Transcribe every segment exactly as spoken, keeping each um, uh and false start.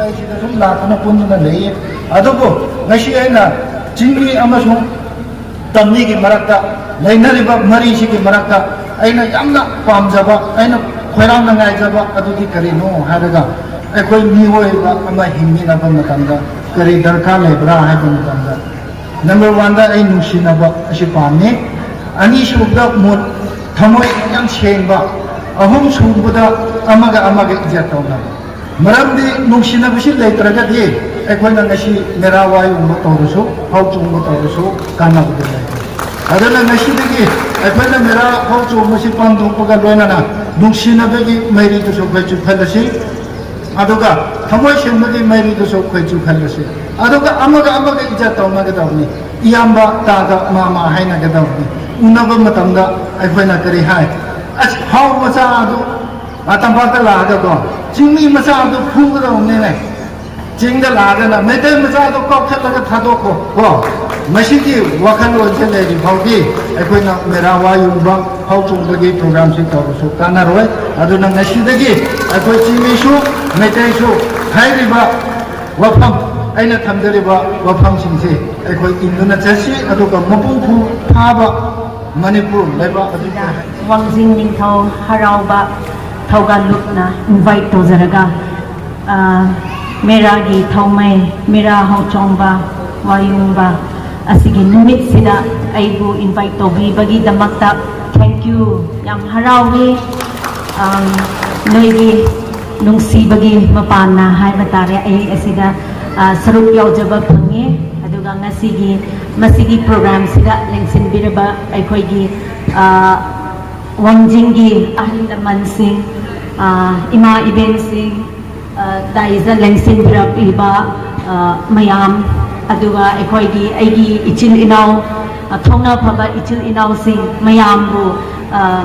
ꯑꯩ ꯁꯤꯗ ꯁꯨꯝ ꯂꯥꯛꯇꯅ ꯄꯨꯟꯗꯨꯅ ꯂꯩꯌꯦ꯫ ꯑꯗꯨꯕꯨ ꯉꯁꯤ ꯑꯩꯅ ꯆꯤꯡꯃꯤ ꯑꯃꯁꯨꯡ ꯇꯝꯃꯤꯒꯤ ꯃꯔꯛꯇ ꯂꯩꯅꯔꯤꯕ ꯃꯔꯤꯁꯤꯒꯤ ꯃꯔꯛꯇ ꯑꯩꯅ ꯌꯥꯝꯅ ꯄꯥꯝꯖꯕ, ꯑꯩꯅ ꯈꯣꯏꯔꯥꯡꯅ ꯉꯥꯏꯖꯕ ꯑꯗꯨꯗꯤ ꯀꯔꯤꯅꯣ ꯍꯥꯏꯔꯒ, ꯑꯩꯈꯣꯏ ꯃꯤꯑꯣꯏꯕ ꯑꯃ ꯍꯤꯡꯃꯤꯟꯅꯕ ꯃꯇꯝꯗ ꯀꯔꯤ ꯗꯔꯀꯥꯔ ꯂꯩꯕ꯭ꯔꯥ ꯍꯥꯏꯕ ꯃꯇꯝꯗ, ꯅꯝꯕꯔ ꯋꯥꯟꯗ ꯑꯩ ꯅꯨꯡꯁꯤꯅꯕ ꯑꯁꯤ ꯄꯥꯝꯃꯤ꯫ ꯑꯅꯤꯁꯨꯕꯗ ꯃꯣꯠ, ꯊꯃꯣꯏ ꯌꯥꯝ ꯁꯦꯡꯕ꯫ ꯑꯍꯨꯝ ꯁꯨꯕꯗ ꯑꯃꯒ ꯑꯃꯒ ꯏꯖꯠ ꯇꯧꯅꯕ꯫ ꯃꯔꯝꯗꯤ ꯅꯨꯡꯁꯤꯅꯕꯁꯤ ꯂꯩꯇ꯭ꯔꯒꯗꯤ ꯑꯩꯈꯣꯏꯅ ꯉꯁꯤ ꯃꯦꯔꯥ ꯋꯥꯌꯨꯡꯕ ꯇꯧꯔꯁꯨ, ꯐꯧ ꯆꯣꯡꯕ ꯇꯧꯔꯁꯨ ꯀꯥꯟꯅꯕꯗꯤ ꯂꯩꯇꯦ꯫ ꯑꯗꯨꯅ ꯉꯁꯤꯗꯒꯤ ꯑꯩꯈꯣꯏꯅ ꯃꯦꯔꯥ ꯐꯧ ꯆꯣꯡꯕꯁꯤ ꯄꯥꯡꯊꯣꯛꯄꯒ ꯂꯣꯏꯅꯅ ꯅꯨꯡꯁꯤꯅꯕꯒꯤ ꯃꯩꯔꯤꯗꯨꯁꯨ ꯑꯩꯈꯣꯏ ꯆꯨꯞꯍꯜꯂꯁꯤ꯫ ꯑꯗꯨꯒ ꯊꯃꯣꯏ ꯁꯦꯡꯕꯒꯤ ꯃꯩꯔꯤꯗꯨꯁꯨ ꯑꯩꯈꯣꯏ ꯆꯨꯞꯍꯜꯂꯁꯤ꯫ ꯑꯗꯨꯒ ꯑꯃꯒ ꯑꯃꯒ ꯏꯖꯠ ꯇꯧꯅꯒꯗꯕꯅꯤ꯫ ꯏꯌꯥꯝꯕ, ꯇꯥꯗ, ꯃꯥꯃ ꯍꯥꯏꯅꯒꯗꯕꯅꯤ꯫ ꯎꯅꯕ ꯃꯇꯝꯗ ꯑꯩꯈꯣꯏꯅ ꯀꯔꯤ ꯍꯥꯏ? "ꯑꯁ, ꯍꯥꯎ ꯃꯆꯥ ꯑꯗꯨ, ꯑ, ꯇꯝꯄꯥꯛꯇ ꯂꯥꯛꯑꯒꯀꯣ, ꯆꯤꯡꯃꯤ ꯃꯆꯥ ꯑꯗꯨ ꯐꯨꯒꯗꯧꯅꯤꯅꯦ꯫ ꯆꯤꯡꯗ ꯂꯥꯛꯑꯒꯅ ꯃꯩꯇꯩ ꯃꯆꯥ ꯑꯗꯨ ꯀꯥꯎꯈꯠꯂꯒ ꯊꯥꯗꯣꯛꯈꯣ", ꯀꯣ꯫ ꯃꯁꯤꯒꯤ ꯋꯥꯈꯜꯂꯣꯟꯁꯦ ꯂꯩꯔꯤ ꯐꯥꯎꯗꯤ ꯑꯩꯈꯣꯏꯅ ꯃꯦꯔꯥ ꯋꯥ ꯌꯨꯡꯕ, ꯐꯧ ꯆꯣꯡꯕꯒꯤ ꯄ꯭ꯔꯣꯒ꯭ꯔꯥꯝꯁꯤ ꯇꯧꯔꯁꯨ ꯀꯥꯟꯅꯔꯣꯏ꯫ ꯑꯗꯨꯅ ꯉꯁꯤꯗꯒꯤ ꯑꯩꯈꯣꯏ ꯆꯤꯡꯃꯤꯁꯨ, ꯃꯩꯇꯩꯁꯨ ꯍꯥꯏꯔꯤꯕ ꯋꯥꯐꯝ, ꯑꯩꯅ ꯊꯝꯖꯔꯤꯕ ꯋꯥꯐꯝꯁꯤꯡꯁꯤ ꯑꯩꯈꯣꯏ ꯏꯟꯗꯨꯅ ꯆꯠꯁꯤ, ꯑꯗꯨꯒ ꯃꯄꯨꯡ ꯐꯥꯕ ꯃꯅꯤꯄꯨꯔ ꯂꯩꯕꯥꯛ ꯑꯗꯨ ꯑꯣꯏꯍꯟꯁꯤ꯫ ꯋꯥꯡꯖꯤꯡ ꯅꯤꯡꯊꯧ ꯍꯔꯥꯎꯕ ꯊꯧꯒꯜ ꯂꯨꯞꯅ invite ꯇꯧꯖꯔꯒ, ꯑ, ꯃꯦꯔꯥꯒꯤ ꯊꯧꯃꯩ, ꯃꯦꯔꯥ ꯍꯧꯆꯣꯡꯕ, ꯋꯥꯌꯨꯡꯕ ꯑꯁꯤꯒꯤ ꯅꯨꯃꯤꯠꯁꯤꯗ ꯑꯩꯕꯨ invite ꯇꯧꯕꯤꯕꯒꯤꯗꯃꯛꯇ thank you꯫ ꯌꯥꯝ ꯍꯔꯥꯎꯏ꯫ ꯑꯝ, ꯅꯣꯏꯒꯤ ꯅꯨꯡꯁꯤꯕꯒꯤ ꯃꯄꯥꯟꯅ ꯍꯥꯏꯕ ꯇꯥꯔꯦ, ꯑꯩ ꯑꯁꯤꯗ, ꯑ, ꯁꯔꯨꯛ ꯌꯥꯎꯖꯕ ꯐꯪꯉꯦ꯫ ꯑꯗꯨꯒ ꯉꯁꯤꯒꯤ, ꯃꯁꯤꯒꯤ ꯄ꯭ꯔꯣꯒ꯭ꯔꯥꯝꯁꯤꯗ ꯂꯦꯡꯁꯤꯟꯕꯤꯔꯕ ꯑꯩꯈꯣꯏꯒꯤ, ꯑ, ꯋꯥꯡꯖꯤꯡꯒꯤ ꯑꯍꯜ ꯂꯃꯟꯁꯤꯡ, ꯑ, ꯏꯃꯥ ꯏꯕꯦꯟꯁꯤꯡ, ꯑ, ꯗꯥꯏꯁꯇ ꯂꯦꯡꯁꯤꯟꯕꯤꯔꯛꯂꯤꯕ, ꯑ, ꯃꯌꯥꯝ, ꯑꯗꯨꯒ ꯑꯩꯈꯣꯏꯒꯤ, ꯑꯩꯒꯤ ꯏꯆꯤꯜ ꯏꯅꯥꯎ, ꯑ, ꯊꯧꯅꯥ ꯐꯕ ꯏꯆꯤꯜ ꯏꯅꯥꯎꯁꯤꯡ ꯃꯌꯥꯝꯕꯨ, ꯑ,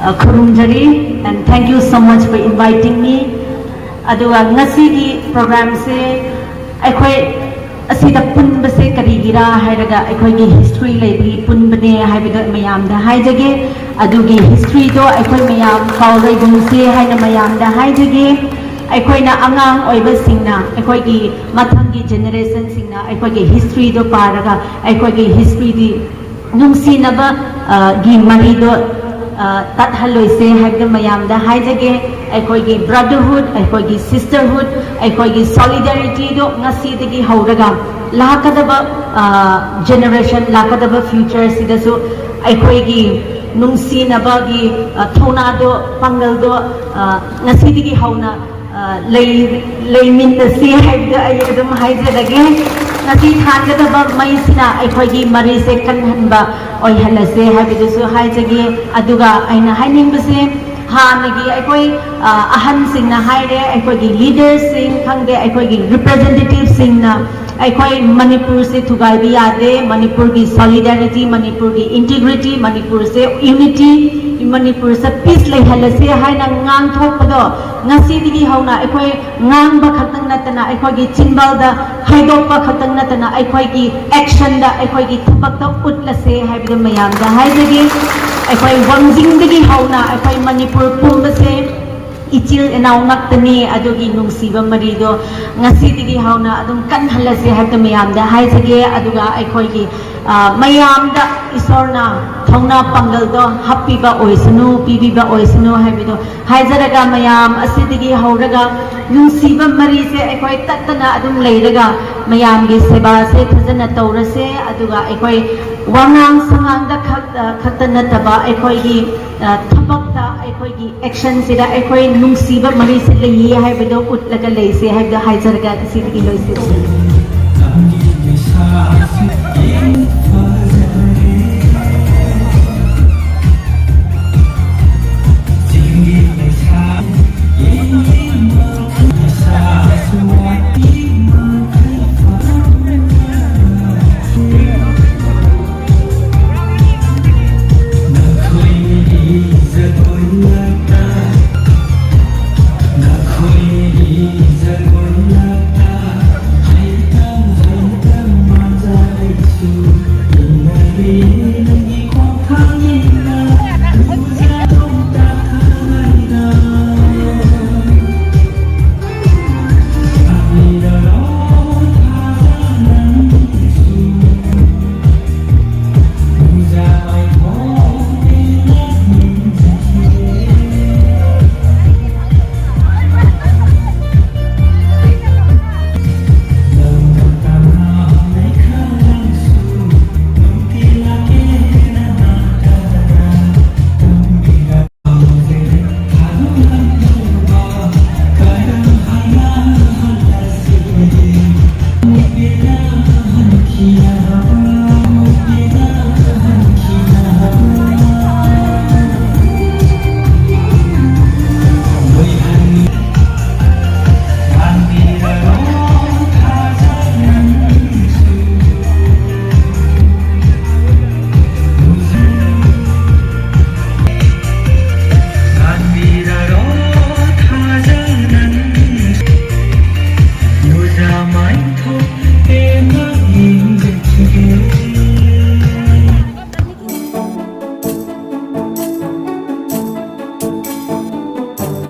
ꯑ, ꯈꯨꯔꯨꯝꯖꯔꯤ, and thank you so much for inviting me꯫ ꯑꯗꯨꯒ ꯉꯁꯤꯒꯤ ꯄ꯭ꯔꯣꯒ꯭ꯔꯥꯝꯁꯦ ꯑꯩꯈꯣꯏ ꯑꯁꯤꯗ ꯄꯨꯟꯕ ꯀꯔꯤꯒꯤꯔꯥ ꯍꯥꯏꯔꯒ ꯑꯩꯈꯣꯏꯒꯤ ꯍꯤꯁꯇ꯭ꯔꯤ ꯂꯩꯕꯒꯤ ꯄꯨꯟꯕꯅꯦ ꯍꯥꯏꯕꯗꯣ ꯃꯌꯥꯝꯗ ꯍꯥꯏꯖꯒꯦ꯫ ꯑꯗꯨꯒꯤ ꯍꯤꯁꯇ꯭ꯔꯤꯗꯣ ꯑꯩꯈꯣꯏ ꯃꯌꯥꯝ ꯀꯥꯎꯔꯣꯏꯒꯨꯝꯁꯦ ꯍꯥꯏꯅ ꯃꯌꯥꯝꯗ ꯍꯥꯏꯖꯒꯦ꯫ ꯑꯩꯈꯣꯏꯅ ꯑꯉꯥꯡ ꯑꯣꯏꯕꯁꯤꯡꯅ, ꯑꯩꯈꯣꯏꯒꯤ ꯃꯊꯪꯒꯤ ꯖꯦꯅꯦꯔꯦꯁꯟꯁꯤꯡꯅ ꯑꯩꯈꯣꯏꯒꯤ ꯍꯤꯁꯇ꯭ꯔꯤꯗꯣ ꯄꯥꯔꯒ ꯑꯩꯈꯣꯏꯒꯤ ꯍꯤꯁꯇ꯭ꯔꯤꯗꯤ ꯅꯨꯡꯁꯤꯅꯕ, ꯑ, ꯒꯤ ꯃꯔꯤꯗꯣ, ꯑ, ꯇꯠꯍꯜꯂꯣꯏꯁꯦ ꯍꯥꯏꯕꯗꯨ ꯃꯌꯥꯝꯗ ꯍꯥꯏꯖꯒꯦ꯫ ꯑꯩꯈꯣꯏꯒꯤ ꯕ꯭ꯔꯗꯔꯍꯨꯗ, ꯑꯩꯈꯣꯏꯒꯤ ꯁꯤꯁꯇꯔꯍꯨꯗ, ꯑꯩꯈꯣꯏꯒꯤ ꯁꯣꯂꯤꯗꯥꯔꯤꯇꯤꯗꯣ ꯉꯁꯤꯗꯒꯤ ꯍꯧꯔꯒ ꯂꯥꯛꯀꯗꯕ, ꯑ, ꯖꯦꯅꯦꯔꯦꯁꯟ, ꯂꯥꯛꯀꯗꯕ ꯐ꯭ꯌꯨꯆꯔꯁꯤꯗꯁꯨ ꯑꯩꯈꯣꯏꯒꯤ ꯅꯨꯡꯁꯤꯅꯕꯒꯤ, ꯑ, ꯊꯧꯅꯥꯗꯣ, ꯄꯥꯡꯒꯜꯗꯣ, ꯑ, ꯉꯁꯤꯗꯒꯤ ꯍꯧꯅ ꯑ, ꯂꯩ-, ꯂꯩꯃꯤꯟꯅꯁꯤ ꯍꯥꯏꯕꯗꯨ ꯑꯩ ꯑꯗꯨꯝ ꯍꯥꯏꯖꯔꯒꯦ꯫ ꯉꯁꯤ ꯊꯥꯟꯒꯗꯕ ꯃꯩꯁꯤꯅ ꯑꯩꯈꯣꯏꯒꯤ ꯃꯔꯤꯁꯦ ꯀꯟꯍꯟꯕ ꯑꯣꯏꯍꯜꯂꯁꯦ ꯍꯥꯏꯕꯗꯨꯁꯨ ꯍꯥꯏꯖꯒꯦ꯫ ꯑꯗꯨꯒ ꯑꯩꯅ ꯍꯥꯏꯅꯤꯡꯕꯁꯦ, ꯍꯥꯟꯅꯒꯤ ꯑꯩꯈꯣꯏ, ꯑ, ꯑꯍꯟꯁꯤꯡꯅ ꯍꯥꯏꯔꯦ, ꯑꯩꯈꯣꯏꯒꯤ ꯂꯤꯗꯔꯁꯤꯡ ꯈꯪꯗꯦ, ꯑꯩꯈꯣꯏꯒꯤ ꯔꯤꯄ꯭ꯔꯖꯦꯟꯇꯦꯇꯤꯚꯁꯤꯡꯅ ꯑꯩꯈꯣꯏ ꯃꯅꯤꯄꯨꯔꯁꯦ ꯊꯨꯒꯥꯏꯕ ꯌꯥꯗꯦ, ꯃꯅꯤꯄꯨꯔꯒꯤ ꯁꯣꯂꯤꯗꯥꯔꯤꯇꯤ, ꯃꯅꯤꯄꯨꯔꯒꯤ ꯏꯟꯇꯤꯒ꯭ꯔꯤꯇꯤ, ꯃꯅꯤꯄꯨꯔꯁꯦ ꯌꯨꯅꯤꯇꯤ, ꯃꯅꯤꯄꯨꯔꯁꯦ ꯄꯤꯁ ꯂꯩꯍꯜꯂꯁꯦ ꯍꯥꯏꯅ ꯉꯥꯡꯊꯣꯛꯄꯗꯣ, ꯉꯁꯤꯗꯒꯤ ꯍꯧꯅ ꯑꯩꯈꯣꯏ ꯉꯥꯡꯕ ꯈꯛꯇꯪ ꯅꯠꯇꯅ, ꯑꯩꯈꯣꯏꯒꯤ ꯆꯤꯟꯕꯥꯜꯗ ꯍꯥꯏꯗꯣꯛꯄ ꯈꯛꯇꯪ ꯅꯠꯇꯅ, ꯑꯩꯈꯣꯏꯒꯤ ꯑꯦꯛꯁꯟꯗ, ꯑꯩꯈꯣꯏꯒꯤ ꯊꯕꯛꯇ ꯎꯠꯂꯁꯦ ꯍꯥꯏꯕꯗꯨ ꯃꯌꯥꯝꯗ ꯍꯥꯏꯖꯒꯦ꯫ ꯑꯩꯈꯣꯏ ꯋꯥꯡꯖꯤꯡꯗꯒꯤ ꯍꯧꯅ ꯑꯩꯈꯣꯏ ꯃꯅꯤꯄꯨꯔ ꯄꯨꯝꯕꯁꯦ ꯏꯆꯤꯜ ꯏꯅꯥꯎ ꯉꯥꯛꯇꯅꯤ꯫ ꯑꯗꯨꯒꯤ ꯅꯨꯡꯁꯤꯕ ꯃꯔꯤꯗꯣ ꯉꯁꯤꯗꯒꯤ ꯍꯧꯅ ꯑꯗꯨꯝ ꯀꯟꯍꯜꯂꯁꯦ ꯍꯥꯏꯕꯗꯨ ꯃꯌꯥꯝꯗ ꯍꯥꯏꯖꯒꯦ꯫ ꯑꯗꯨꯒ ꯑꯩꯈꯣꯏꯒꯤ, ꯑ, ꯃꯌꯥꯝꯗ ꯏꯁꯣꯔꯅ ꯊꯧꯅꯥ ꯄꯥꯡꯒꯜꯗꯣ ꯍꯥꯞꯄꯤꯕ ꯑꯣꯏꯁꯅꯨ, ꯄꯤꯕꯤꯕ ꯑꯣꯏꯁꯅꯨ ꯍꯥꯏꯕꯗꯣ ꯍꯥꯏꯖꯔꯒ, ꯃꯌꯥꯝ ꯑꯁꯤꯗꯒꯤ ꯍꯧꯔꯒ ꯅꯨꯡꯁꯤꯕ ꯃꯔꯤꯁꯦ ꯑꯩꯈꯣꯏ ꯇꯠꯇꯅ ꯑꯗꯨꯝ ꯂꯩꯔꯒ ꯃꯌꯥꯝꯒꯤ ꯁꯦꯕꯥꯁꯦ ꯐꯖꯅ ꯇꯧꯔꯁꯦ꯫ ꯑꯗꯨꯒ ꯑꯩꯈꯣꯏ ꯋꯥꯉꯥꯡ ꯁꯉꯥꯡꯗ ꯈꯛ-, ꯑ, ꯈꯛꯇ ꯅꯠꯇꯕ, ꯑꯩꯈꯣꯏꯒꯤ, ꯑ, ꯊꯕꯛꯇ, ꯑꯩꯈꯣꯏꯒꯤ ꯑꯦꯛꯁꯟꯁꯤꯗ ꯑꯩꯈꯣꯏ ꯅꯨꯡꯁꯤꯕ ꯃꯔꯤꯁꯦ ꯂꯩꯌꯦ ꯍꯥꯏꯕꯗꯣ ꯎꯠꯂꯒ ꯂꯩꯁꯦ ꯍꯥꯏꯕꯗꯣ ꯍꯥꯏꯖꯔꯒ ꯑꯁꯤꯗꯒꯤ ꯂꯣꯏꯁꯤꯜꯂꯤ꯫